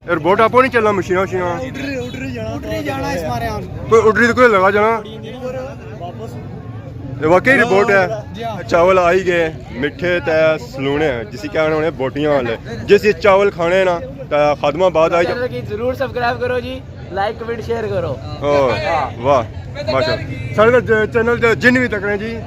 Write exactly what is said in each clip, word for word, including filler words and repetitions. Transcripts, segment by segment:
اے روبوٹ آپوں نہیں چلنا، مشیناں شیناں۔ اڈری، اڈری جانا۔ اڈری جانا اس مارے ہم۔ کوئی اڈری تو کوئی لگا جانا۔ اے واقعی روبوٹ ہے۔ جی ہاں۔ چاول آئی گئے، مٹھے تے سلونے، جسی کہنے ہونے بوٹیاں والے۔ جس چاول کھانے نا، تے خادمہ آباد آئی جا۔ چینل کی ضرور سبسکرائب کرو جی، لائک، کمنٹ، شیئر کرو۔ او، واہ، ماشاءاللہ۔ سارے تے چینل تے جن بھی تکنے جی۔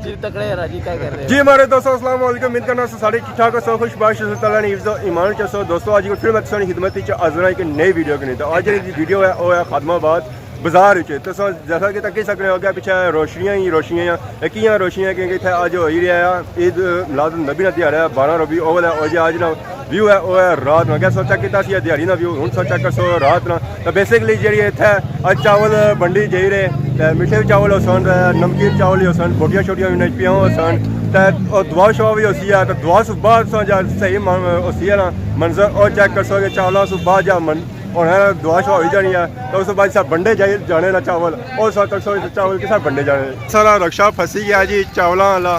جی، تکڑے ہیں راجی، کیا کر رہے ہو؟ جی، ہمارے دوستو، السلام علیکم۔ امید کرنا سو سارے ٹھیک ٹھاک ہو سو، خوش باش ہو سو، تعالیٰ نے حفظ و ایمان چ سو۔ دوستو، آج کو پھر میں تساں نی خدمت وچ حاضر ہاں ایک نئی ویڈیو کے نال۔ تو آج کی ویڈیو ہے، وہ ہے خادم آباد بازار وچ۔ تو سو جیسا کہ تکی سکنے ہو، اگے پیچھے روشنیاں ہی روشنیاں ہیں۔ یہ کیاں روشنیاں؟ کیونکہ اتھے آج ہوئی رہا ہے عید میلاد النبی نا دیہاڑا ہے، بارہ ربیع الاول ہے، اور جی آج نا ویو ہے، وہ ہے رات نا۔ اگے سو چیک کیتا سی دیہاڑی نا ویو، ہن سو چیک کرسو رات نا۔ تو بیسیکلی جیڑی اتھے اج چاول بنڈی جائی رہے، تے میٹھے چاول ہوسن، تے نمکین چاول ہی ہوسن، بوٹیاں شوٹیاں وی نچ پیاں ہوسن، تے او دعا شعا وی ہوسی ہے۔ تے دعا سوں بعد تساں جا صحیح من-، ہوسی ہے نا منظر، او چیک کرسو کہ چاولاں سوں بعد جا من-، ہن دعا شعا ہوئی جانی ہے، تے اس توں بعد سا بنڈے جائی جانے نا چاول، او سا تکسو چاول کسا بنڈے جانے۔ سارا رکشہ پھسی گیا جی چاولاں والا۔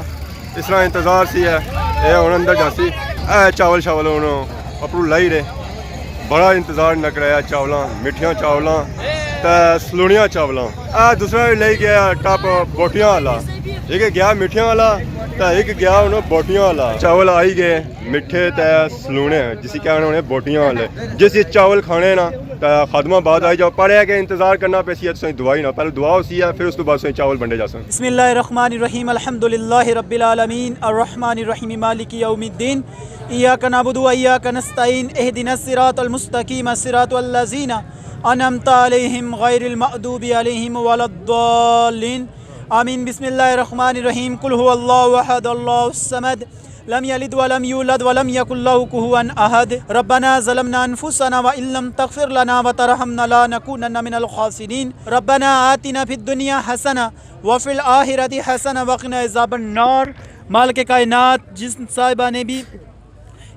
اس طرح انتظار سی ہے، اے ہن اندر جاسی۔ اے چاول شاول ہن اپروں لائی رہے۔ بڑا انتظار نہ کرایا چاولاں، مٹھیاں چاولاں تے سلونیاں چاولاں۔ اے دوسرا وی لے گیا ٹپ بوٹیاں والا۔ ایک گیا مٹھیاں والا تے ایک گیا ہن بوٹیاں والا۔ چاول آئی گئے مٹھے تے سلونے، جسی کہنے ہونے بوٹیاں والے۔ جس چاول کھانے نا، تے خادم آباد آئی جاؤ، پر اے کہ انتظار کرنا پیسی ہے تساں دعائی نا۔ پہلے دعا ہوسی ہے، پھر اس تو بعد تساں چاول بنڈے جاسن۔ بسم اللہ الرحمن الرحیم، الحمدللہ رب العالمین، الرحمن الرحیم، مالک یوم الدین، ایاک نعبد و ایاک نستعین، اہدنا الصراط المستقیم، صراط الذین انعمت علیہم، غیر المغضوب علیہم ولا الضالین، آمین۔ بسم اللہ الرحمن الرحیم، قل هو اللہ احد، اللہ الصمد، لم یلد ولم یولد ولم یکن له کفوا احد۔ ربنا ظلمنا انفسنا وان لم تغفر لنا وترحمنا لنکونن من الخاسرین۔ ربنا آتنا فی الدنیا حسنہ وفی الآخرۃ حسنہ وقنا عذاب النار۔ مالک کائنات، جس صاحبہ نے بھی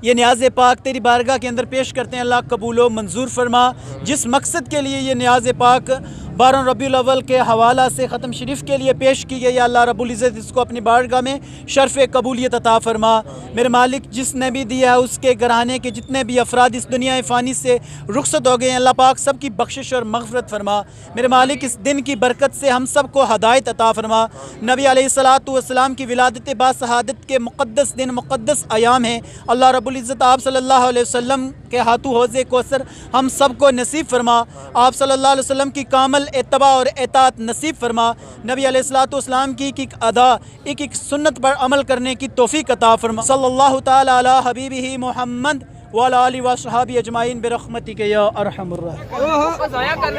یہ نیاز پاک تیری بارگاہ کے اندر پیش کرتے ہیں، اللہ قبول و منظور فرما۔ جس مقصد کے لیے یہ نیاز پاک بارہ ربیع الاول کے حوالہ سے ختم شریف کے لیے پیش کی گئی، اللہ رب العزت اس کو اپنی بارگاہ میں شرف قبولیت عطا فرما۔ میرے مالک، جس نے بھی دیا ہے، اس کے گھرانے کے جتنے بھی افراد اس دنیا فانی سے رخصت ہو گئے ہیں، اللہ پاک سب کی بخشش اور مغفرت فرما۔ میرے مالک، اس دن کی برکت سے ہم سب کو ہدایت عطا فرما۔ نبی علیہ الصلوۃ والسلام کی ولادت با سعادت کے مقدس دن، مقدس ایام ہیں۔ اللہ رب العزت آپ صلی اللہ علیہ وسلم کے ہاتھوں حوض کوثر ہم سب کو نصیب فرما۔ آپ صلی اللہ علیہ وسلم کی کامل اتباع اور اطاعت نصیب فرما۔ نبی علیہ الصلوۃ والسلام کی ایک ایک ادا، ایک ایک سنت پر عمل کرنے کی توفیق عطا فرما۔ صلی اللہ تعالی علی حبیبہ محمد وعلی آلہ وصحبہ اجمعین برحمتک یا ارحم الراحمین۔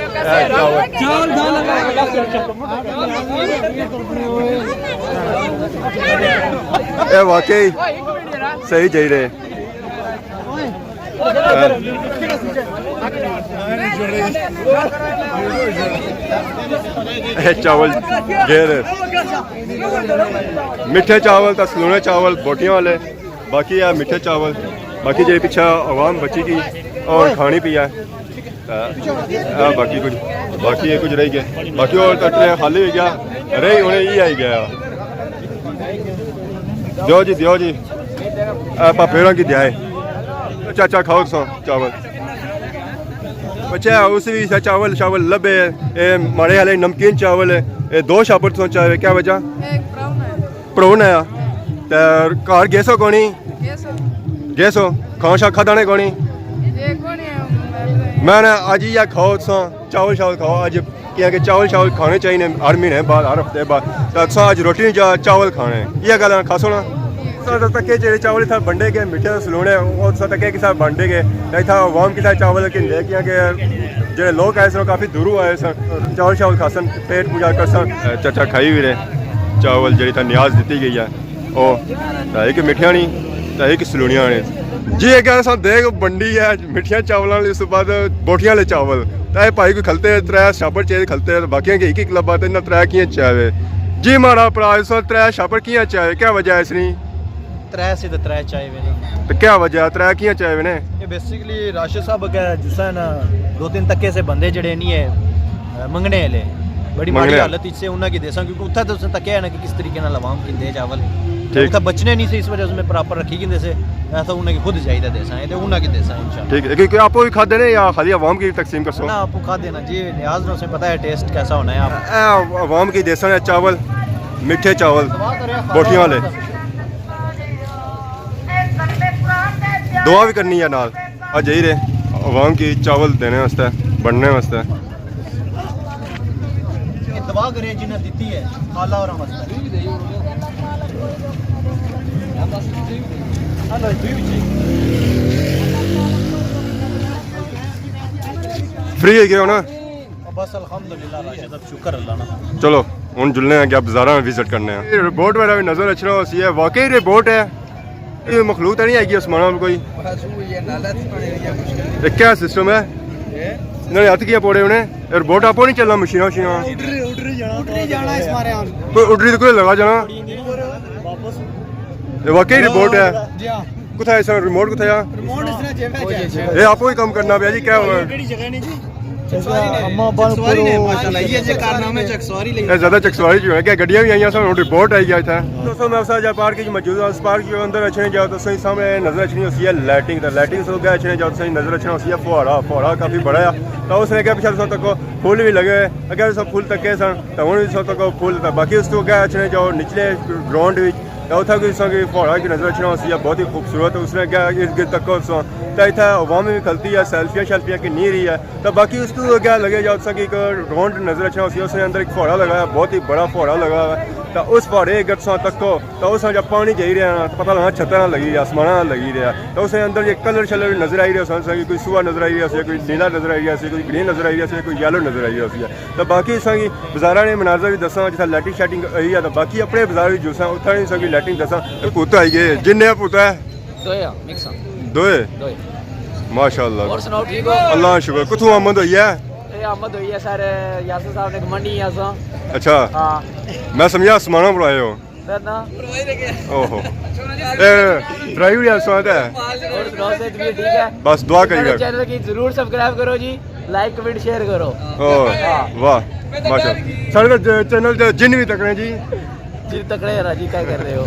اے واقعی صحیح جائی رہے۔ اے چاول گھیر، میٹھے چاول تے سلونے چاول بوٹیاں والے، باقی ہے میٹھے چاول، باقی جی پیچھے عوام بچی گئی اور کھانی پی ہے۔ آ، آ، باقی کچھ، باقی یہ کچھ رہ گیا، باقی اور تے ٹرے خالی ہو گیا، رہی ہن یہ آئی گیا۔ دیو جی، دیو جی، آ، پاپیراں کی دیا ہے۔ چاچا کھاؤ تساں چاول۔ اچھا، اس بھی سا چاول، چاول لبے، اے ماڑے والے نمکین چاول، اے دو شاپر تساں چاہے، کیا وجہ؟ ایک براؤن ہے۔ پرو نیا۔ تے گھر گیسو کونی؟ گیسو۔ گیسو؟ کھان شان کھادا نے کونی؟ جے کونی ہے، میں نے اج یہ کھاؤ تساں، چاول شاول کھاؤ اج، کیونکہ چاول شاول کھانے چاہیے ہر مہینے بعد، ہر ہفتے بعد۔ تے تساں اج روٹی نہیں جا، چاول کھانے۔ یہ گل کھاسو نا؟ تساں تکے جڑے چاول اتھا بنڈے گئے، میٹھے سلونے، وہ تساں تکے کسا بنڈے گئے۔ تے اتھا عوام کسا چاول کھندے، کیونکہ جڑے لوگ آئے سن، کافی دوروں آئے سن، چاول شاول کھاسن، پیٹ پوجا کرسن۔ اے چاچا کھائی وی رہے چاول، جڑی تاں نیاز دتی گئی ہے، او تاں ایک مٹھیاں نی، تاں ایک سلونیاں نے۔ جی، اگے اساں دیکھ بنڈی ہے مٹھیاں چاولاں والی، اس تو بعد بوٹیاں والے چاول۔ تاں اے بھائی کوئی کھلتے، ترے شاپر چاہے کھلتے، باقیاں کے ایک ایک لبا، تے انہاں ترے کیاں چاہے؟ جی ماڑا بھرا، اس وقت ترے شاپر کیاں چاہے؟ کیا وجہ ہے اس نی؟ ترے سے تے ترے چائے وے نا۔ تے کیا وجہ ہے؟ ترے کیاں چائے وے نے؟ یہ بیسیکلی راشد صاحب اگے جسا نا دو تین تکے سے بندے جڑے نہیں ہے، اے، منگنے والے، بڑی ماڑی منگنے۔ حالت اچ سے انہاں کی دیساں، کیونکہ اتھا تے اس نے تکیا ہے نا کہ کس طریقے نال عوام کھندے چاول۔ ٹھیک۔ اتھا بچنے نہیں سے، اس وجہ سے میں پراپر رکھی گھندے سے۔ ایسا انہیں کی خود چاہیے دیساں، تے انہاں کی دیساں انشاءاللہ۔ ٹھیک ہے، کہ، کہ آپ ہی کھادے نے یا خالی عوام کی تقسیم کرسو؟ نہ، آپ کھادے نا جی، نیاز نے اسے پتہ ہے ٹیسٹ کیسا ہونا ہے آپ۔ اے عوام کی دیساں نے چاول، میٹھے چاول، بوٹیاں والے۔ دعا بھی کرنی ہے نال۔ آج یہی رہے عوام کی چاول دینے واسطے، بننے واسطے۔ دعا کرے جنہیں دیتی ہے، اللہ اور واسطے۔ فری ہو گیا ہونا؟ بس الحمدللہ، راشد صاحب، شکر اللہ نا۔ چلو، ہن جلنے ہیں، کیا بازاراں وزٹ کرنے ہیں۔ یہ روبوٹ وغیرہ بھی نظر اچھنا ہوسی ہے، واقعی روبوٹ ہے۔ یہ مخلوق تو نہیں آئی گئی آسمانہ میں کوئی؟ یہ کیا سسٹم ہے؟ انہوں نے ہاتھ کیا پوڑے انہیں؟ یہ روبوٹ آپ نہیں چلنا، مشینہ وشینہ؟ اڈری جانا اس مارے ہم۔ کوئی اڈری تو کوئی لگا جانا؟ یہ واقعی روبوٹ ہے؟ جی ہاں۔ کتھا ہے سر، ریموٹ کتھا ہے؟ ریموٹ اس نے جیب وچ ہے۔ یہ آپ کو ہی کام کرنا پیا جی، کیا ہوا؟ کیڑی جگہ نہیں جی؟ چکسواری نے۔ اما بن سواری نے، پرو۔ ماشاءاللہ، یہ جے کارنامے چکسواری لئی۔ یہ زیادہ چکسواری جو ہے، کیا گڈیاں بھی آئیاں سن، ہن رپورٹ آئی گیا اتھا۔ دوستو، میں اس جا پارک وچ موجود ہاں۔ اس پارک کے اندر اچھنے جاؤ تو صحیح سامنے نظر اچھنی ہوسی ہے لائٹنگ، تو لائٹنگ سو گیا اچھنے جاؤ تو صحیح نظر اچھنا ہوسی ہے فوارہ، فوارہ کافی بڑا ہے۔ تو اس نے کیا پیچھے سو تک پھول بھی لگے ہوئے، اگر سو پھول تکے سن تو ہن بھی سو تک پھول تھا۔ باقی اس تو گیا اچھنے جاؤ نچلے گراؤنڈ وچ، تے اتھا کوئی تساں کی فوارہ کی نظر اچھنا ہوسی ہے، بہت ہی خوبصورت۔ اس نے کیا ارد گرد تکو تساں، تے اتھا عوام بھی کھلتی ہے، سیلفیاں شیلفیاں کی نہیں رہی ہے۔ تے باقی اس تو اگے لگے جاؤ تساں کی ایک گراؤنڈ نظر اچھنا ہوسی، اس نے اندر ایک فوارہ لگا ہے، بہت ہی بڑا فوارہ لگا ہے۔ تے اس فوارے اگر تساں تکو، تے اس جا پانی جائی رہا ہے، پتہ لگنا چھتاں نال لگی رہا، آسماناں نال لگی رہا۔ تے اس نے اندر یہ کلر شلر نظر آئی رہا، تساں کی کوئی سوہا نظر آئی رہا سی، کوئی نیلا نظر آئی رہا سی، کوئی گرین نظر آئی رہا سی، کوئی یلو نظر آئی رہا سی۔ تے باقی تساں کی بازاراں نے مناظر بھی دساں، جتھا لائٹنگ شائٹنگ ہوئی ہے، تے باقی اپنے بازار بھی جلساں، اتھاں بھی تساں کی لائٹنگ دساں۔ اے پوت آئی گئے، جن نے پوت ہے؟ دوئے آ، مکس آ۔ دوئے؟ دوئے۔ ماشاءاللہ۔ اور سناؤ، ٹھیک ہو؟ اللہ کا شکر۔ کتھوں آمد ہوئی ہے؟ اے آمد ہوئی ہے سر، یاسر صاحب نے گمنڈی یاساں۔ اچھا۔ ہاں۔ میں سمجھا آسمانوں پر آئے ہو۔ نہ، نہ۔ اوہو۔ اے، ڈرائیو یا سواد ہے؟ اور سناؤ، صحت بھی ٹھیک ہے؟ بس دعا کریے۔ میرے چینل کی ضرور سبسکرائب کرو جی، لائک، کمنٹ، شیئر کرو۔ او، ہاں۔ واہ، ماشاءاللہ۔ سارے تے ج-، چینل تے جن بھی تکنے جی۔ جن تکنے ہیں نا جی، کیا کر رہے ہو؟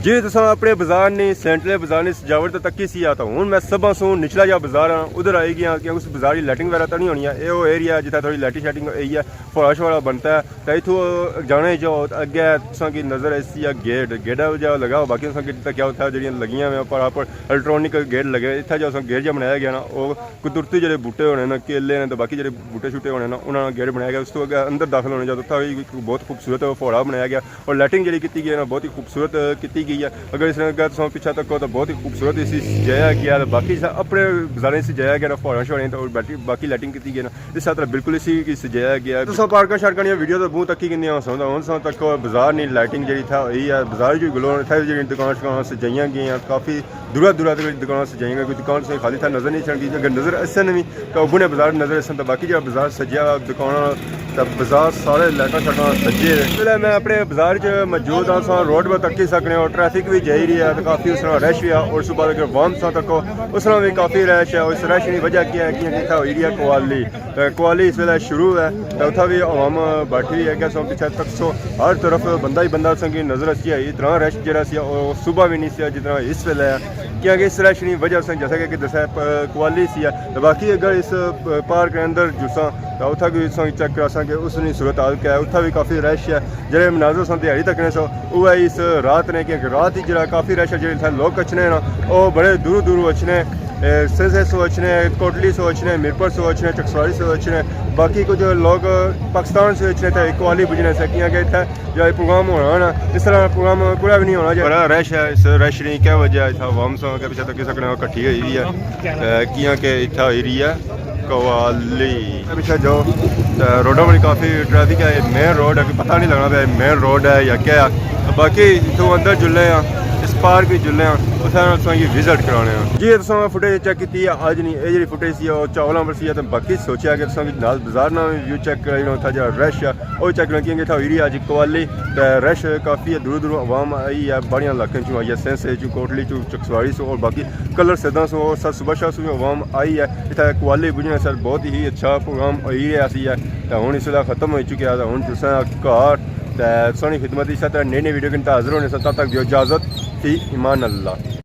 جی، تساں اپنے بازار نہیں، سینٹرل بازار نہیں، سجاوٹ تے تکی سی آ، تو ہن میں سبھاں سوں نچلا جا بازار ہاں، ادھر آئی گیا، کیونکہ اس بازار کی لائٹنگ وغیرہ تو نہیں ہونی ہے۔ اے او ایریا جتھا تھوڑی لائٹنگ شائٹنگ ہوئی ہے، فوارہ شوارہ بنتا ہے۔ تے اتھوں جانے جو اگے تساں کی نظر ایسی آ گیٹ، گیٹ جا لگا ہوا، باقی تساں کی تکیا اتھا جڑیاں لگیاں ہوئیاں پر اپر الیکٹرانک گیٹ لگے، اتھا جو اساں گیٹ جا بنایا گیا نا، او قدرتی جڑے بوٹے ہونے نا، کیلے نے تے باقی جڑے بوٹے شوٹے ہونے نا، انہاں نا گیٹ بنایا گیا۔ اس تو اگے اندر داخل ہونے جا تے اتھا وی بہت خوبصورت فوارہ بنایا گیا اور لائٹنگ جڑی کیتی گئی نا، بہت ہی خوبصورت کیتی گئی ہے۔ اگر اس نے اگے تساں پچھا تکو تو بہت ہی خوبصورت اسی سجایا گیا، باقی سا اپنے بازاریں سجایا گیا نا، فوارہ شواریں تے اور باقی، باقی لائٹنگ کیتی گئی نا۔ اس طرح بالکل اسی کی سجایا گیا ہے۔ تساں پارکاں شارکاں نیاں ویڈیو تے بہت تکی کنے ہو سو، ہن سو تک بازار نی لائٹنگ جڑی تھا ہوئی ہے، بازار جو گلو تھا، جڑی دکان شکان سجائیاں گئیاں، کافی دورا دورا تک دکان سجائیاں گئیاں، کوئی دکان سے خالی تھا نظر نہیں چڑھتی۔ اگر نظر اسن بھی تو ابو نے بازار نظر اسن، تو باقی جڑا بازار سجیا دکان تے بازار سارے لائٹاں شائٹاں سجے ہوئے۔ اس ویلے میں اپنے بازار چ موجود ہاں، سو روڈ پر تکی سکنے ہو، ٹریفک بھی جائی رہی ہے تو کافی اس طرح رش بھی ہے، اور صبح اگر وام سو تکو اس طرح بھی کافی رش ہے۔ اس رش کی وجہ کیا ہے؟ کیونکہ اتھا ہوئی رہی ہے قوالی۔ تے قوالی اس ویلے شروع ہے، تے اتھا بھی عوام بیٹھی ہوئی ہے۔ کہ سو پچھے تک سو ہر طرف بندہ ہی بندہ سنگی نظر اچھی ہے۔ اتنا رش جڑا سی، او صبح بھی نہیں سی جتنا اس ویلے ہے، کیونکہ اس رش کی وجہ سے، جیسا کہ دسا، پ-، قوالی سی ہے۔ تے باقی اگر اس، پ-، پارک کے اندر جساں، تے اتھا بھی سنگ چیک کراساں کہ اس کی صورت حال کیا ہے۔ اتھا بھی کافی رش ہے۔ جڑے مناظر سن دیہاڑی تکنے سو، وہ ہے اس رات نے، کیونکہ رات ہی جڑا کافی رش ہے، جڑے اتھا لوگ اچھنے نا، وہ بڑے دوروں دوروں اچھنے، اے، سنسے سو اچھنے، کوٹلی سو اچھنے، میرپور سو اچھنے، چکسواری سو اچھنے، باقی کچھ لوگ پاکستان سے اچھنے تے قوالی بجنے سے، کیاں کہ اتھا جو اے پروگرام ہونا نا، اس طرح پروگرام پورا بھی نہیں ہونا چاہیے۔ بڑا رش ہے، اس رش نی کیا وجہ ہے؟ اتھا عوام سو کے پیچھے تک سکنے کٹھی ہوئی ہوئی ہے، تے کیاں کہ اتھا ہوئی رہی ہے قوالی۔ پیچھے جاؤ، تے روڈاں پر کافی ٹریفک ہے، مین روڈ ہے، کوئی پتہ نہیں لگنا پیا مین روڈ ہے یا کیا ہے۔ باقی اتھوں اندر جلنے ہاں، اس پارک وچ جلنے ہاں، اتھے تساں کی وزٹ کرانے ہاں۔ جی، تساں فوٹیج چیک کیتی ہے، اج نی اے جڑی فوٹیج سی، او چاولاں پر سی، تے باقی سوچیا کہ تساں نال بازار نا ویو چیک کرائی لو، اتھا جڑا رش ہے، او چیک کرو، کیونکہ اتھا ہوئی رہی ہے اج قوالی، تے رش کافی ہے، دوروں دوروں عوام آئی ہے، باہریاں علاقیں چوں آئی ہے، سینسے چوں، کوٹلی چوں، چکسواری سوں، اور باقی کلر سیداں سوں، اور سا صبح شاہ سوں بھی عوام آئی ہے۔ اتھا قوالی بجنے سر بہت ہی اچھا پروگرام ہوئی رہیا سی ہے۔ تے ہن اس ویلے ختم ہوئی چکیا، تے ہن تساں گھر تے سوہنی خدمت اس طرح نئی نئی ویڈیو کن حاضر ہونے ساں۔ تب تک دیو اجازت، فی امان اللہ۔